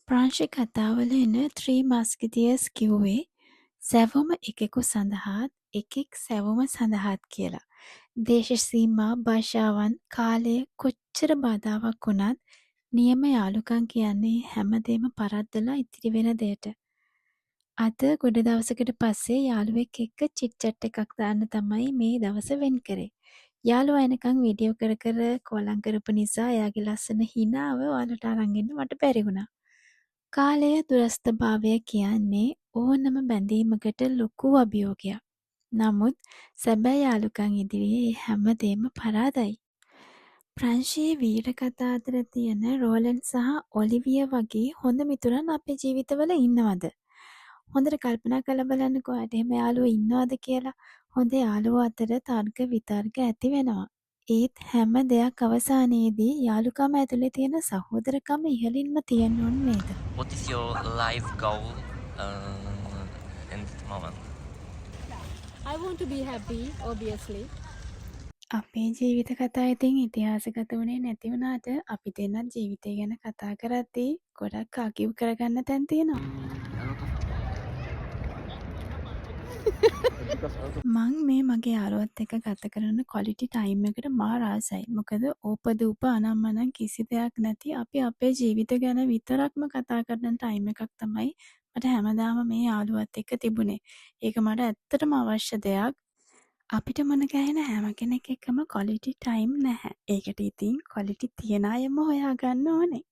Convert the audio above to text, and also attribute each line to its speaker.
Speaker 1: ප්‍රංශ කතාවල එන ත්‍රී මස්කිටියර්ස් කිව්වේ සැවොම එකෙකු සඳහාත් එකෙක් සැවොම සඳහාත් කියලා. දේශ සීමා, භාෂාවන්, කාලය කොච්චර බාධාවක් වුණත් නියම යාළුකම් කියන්නේ හැමදේම පරද්දලා ඉතිරි වෙන දෙයට. අද ගොඩ දවසකට පස්සේ යාළුවෙක් එක්ක චිට් චැට් එකක් දාන්න තමයි මේ දවස වෙන් කරේ. යාළුවා එනකන් වීඩියෝ කර කර කෝලම් කරපු නිසා එයාගේ ලස්සන හිනාව ඔයාලට අරන් එන්න මට බැරි වුණා. කාලය, දුරස්ථභාවය කියන්නේ ඕනම බැඳීමකට ලොකු අභියෝගයක්. නමුත් සැබෑ යාළුකම් ඉදිරියේ ඒ හැමදේම පරාදයි. ප්‍රංශයේ වීර කතා අතර තියෙන රෝලන්ඩ් සහ ඔලිවියර් වගේ හොඳ මිතුරන් අපේ ජීවිතවල ඉන්නවද? හොඳට කල්පනා කරලා බලන්නකෝ ඔයාට එහෙම යාළුවෝ ඉන්නවද කියලා. හොඳ යාළුවෝ අතර තර්ක විතර්ක ඇති වෙනවා. ඒත් හැම දෙයක් අවසානයේදී යාළුකම ඇතුලේ තියෙන සහෝදරකම ඉහළින්ම තියෙන්න ඕන නේද?
Speaker 2: What is your life goal in that moment?
Speaker 3: I want to be happy, obviously.
Speaker 1: අපේ ජීවිත කතා ඉතින් ඉතිහාසගත වුණේ නැති වුණාට අපි දෙන්නත් ජීවිතය ගැන කතා කරද්දී ගොඩක් ආගිව් කරගන්න තැන් තියෙනවා.
Speaker 4: A lot of because a lot of
Speaker 1: මං මේ මගේ යාළුවත් එක්ක ගත කරන ක්වොලිටි ටයිම් එකට මාර ආසයි. මොකද ඕපදූප අනම්මනම් කිසි දෙයක් නැති අපි අපේ ජීවිත ගැන විතරක්ම කතා කරන ටයිම් එකක් තමයි මට හැමදාම මේ යාළුවත් එක්ක තිබුණේ. ඒක මට ඇත්තටම අවශ්‍ය දෙයක්. අපිට මුණ ගැහෙන හැම කෙනෙක් එක්කම ක්වොලිටි ටයිම් නැහැ. ඒකට ඉතින් ක්වොලිටි තියන අයම හොයාගන්න ඕනේ.